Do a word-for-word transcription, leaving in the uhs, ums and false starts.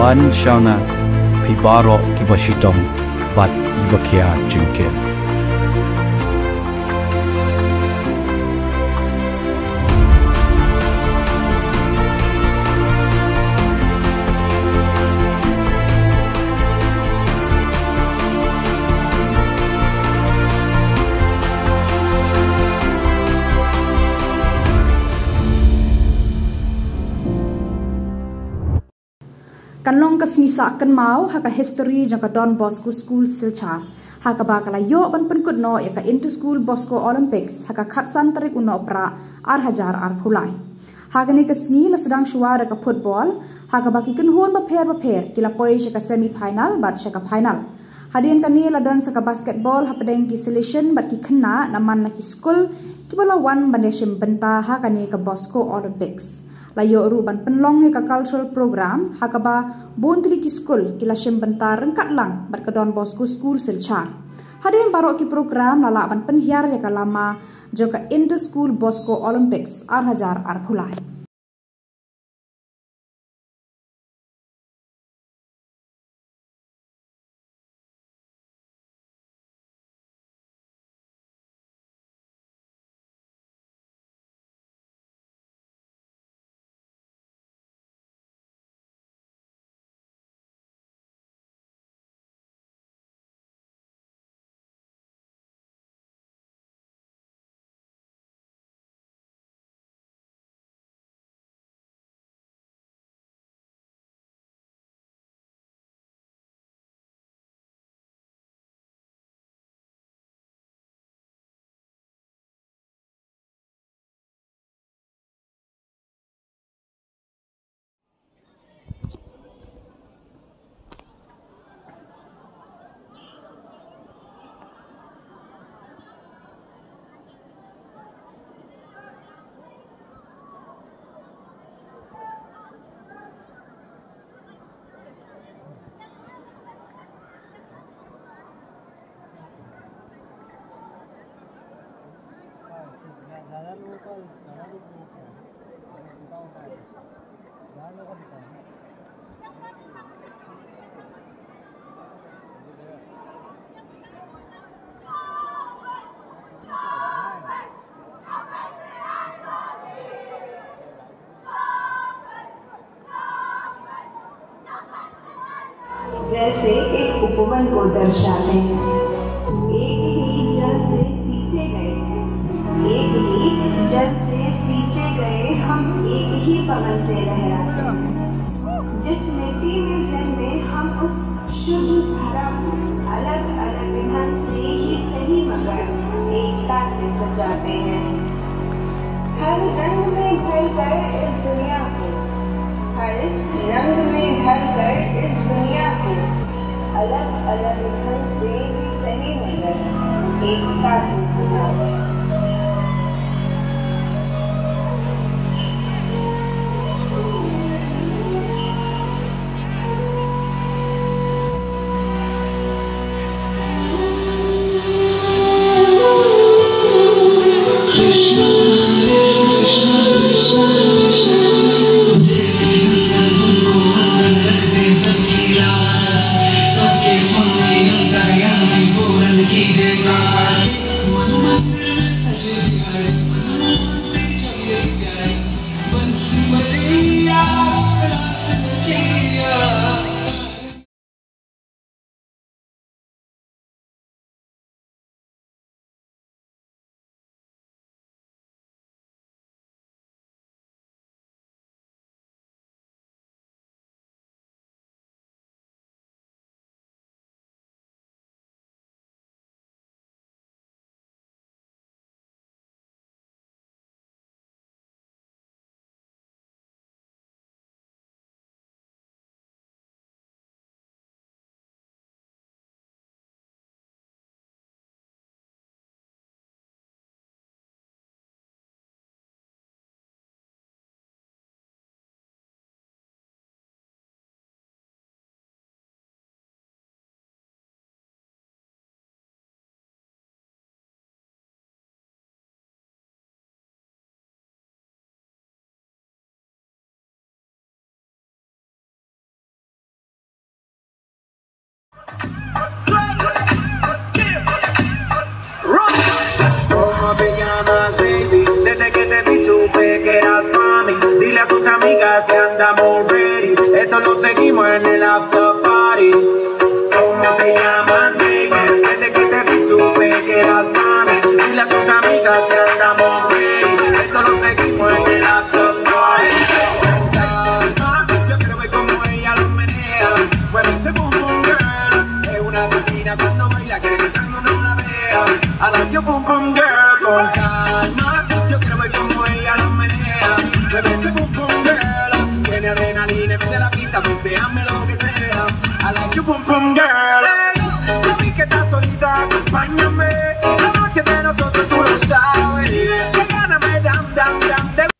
An shanga phi baroh kiba shitom bad iba khia jingkit. Kan long ka sngi sah kynmaw ha ka history jong ka Don Bosco School Silchar, ha kaba ka la ïoh ban pynkut noh ïa ka Inter School Bosco Olympics ha ka khatsan tarik u Nohprah ar hajar arphew lai. Ha kane ka sngi la sdang shuwa da ka football, ha kaba ki kynhun bapher bapher ki la poi sha ka semi final bad sha ka final. Hadien kane la don sa ka basketball hapdeng ki selection bad ki khynnah na man la ki skul kiba la wan ban ïashim bynta ha kane ka Bosco Olympics. La ïoh ruh ban pynlong ïa ka cultural program ha kaba bun tylli ki skul ki la shim bynta ryngkat lang bad ka Don Bosco School Silchar. Hadien baroh ki program la lah ban pynhiar ïa ka lama jong ka Inter School Bosco Olympics ar hajar arphew lai. जैसे एक उपवन को दर्शाते हैं। एक ही जल से सींचे गए हैं, एक ही जल से सींचे गए हम, एक ही पवन से लहराते हैं। जिस मिट्टी में जन्मे हम, उस शुद्ध धरा अलग-अलग ढंग से ही सही, मगर एकता से सजाते हैं। हर रंग में ढलकर इस दुनिया को, हर रंग में ढलकर इस दुनिया को अलग-अलग ढंग से ही सही, मगर एकता से सजाते हैं। A tus amigas que andamos ready. Esto lo seguimos en el after party. ¿Cómo te llamas, baby? Desde que te vi supe que eras mami. Dile a tus amigas que andamos ready. Esto lo seguimos en el after party. Calma, yo quiero ver cómo ella lo menea. Mueve ese boom boom, girl. Es una asesina cuando baila, quiere que todo el mundo la vea. I like your boom boom, girl. Con calma, yo quiero ver cómo ella lo menea. Mueve ese boom boom, girl. Tiene adrenalina, mete la pista, hazme lo que sea. I like your boom boom, girl. Ey, ya vi que estás solita, acompáñame. La noche de nosotros tú lo sabes. Que gana me dan, dan, dan, dan.